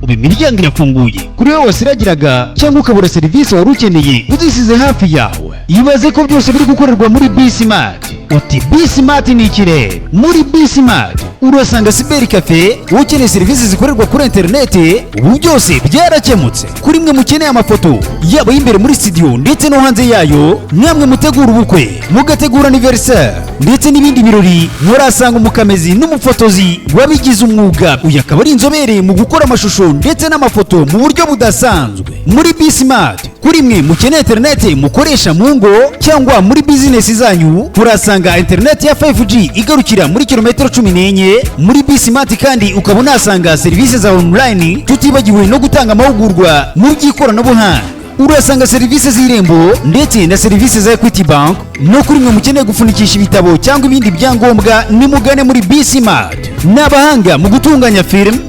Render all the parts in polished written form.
Ubu imiryango irafunguye kuri wowe wasiragiraga cyangwa ukabura serivisi wari ukeneye uzisize hafi yawe. Ibaze ko byose biri gukorerwa muri Bismart. Uti Bismart ni ikirere? Muri Bismart urasanga cyber cafe. Ukeneye serivisi zikorerwa kuri interineti, ubu byose byarakemutse. Kuri mwe mukeneye amafoto yaba y'imbere muri studio ndetse no hanze yayo, namwe mutegura ubukwe, mugategura anniversaire ndetse n'ibindi birori, murasanga umukamezi n'umufotozi wabigize umwuga. Uyu akaba ari inzobere mu gukora amashusho ndetse n'amafoto mu buryo budasanzwe muri Bismart. Kuri mwe mukeneye interineti mukoresha mu ngo cyangwa muri bizinesi zanyu, turasanga interineti ya 5G igarukira muri kilometero 14. Muri Bismart kandi ukaba unahasanga serivisi za online, tutibagiwe no gutanga amahugurwa mu by'ikoranabuhanga. Urasanga serivisi z'Irembo ndetse na serivisi za Equity Bank. No kuri mwe mukeneye gufunikisha ibitabo cyangwa ibindi byangombwa, nimugane muri Bismart. Ni abahanga mu gutunganya film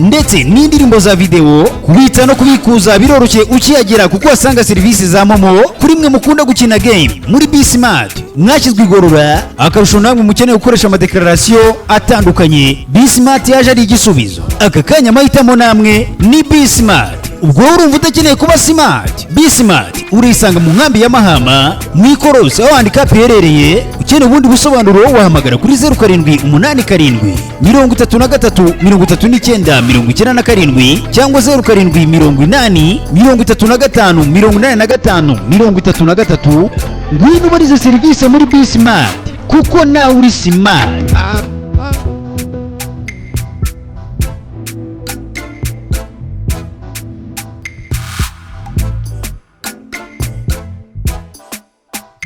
ndetse n'indirimbo za videwo. Kubitsa no kubikuza biroroshye ukihagera, kuko wasanga serivisi za MoMo. Kuri mwe mukunda gukina game, muri Bismart mwashyizwe igorora. Akarusho, namwe mukeneye gukoresha amadeklarasiyo atandukanye, Bismart yaje ari igisubizo. Aka kanya amahitamo namwe ni Bismart. Ubwo wowe urumva udakeneye kuba smart? Bismart urisanga mu nkambi ya Mahama, mu ikorosi, aho handicap iherereye. Ukeneye ubundi busobanuro wahamagara kuri 0787333997 cyangwa 0780358583. Ngwino ubarize serivisi muri Bismart, kuko nawe uri smart.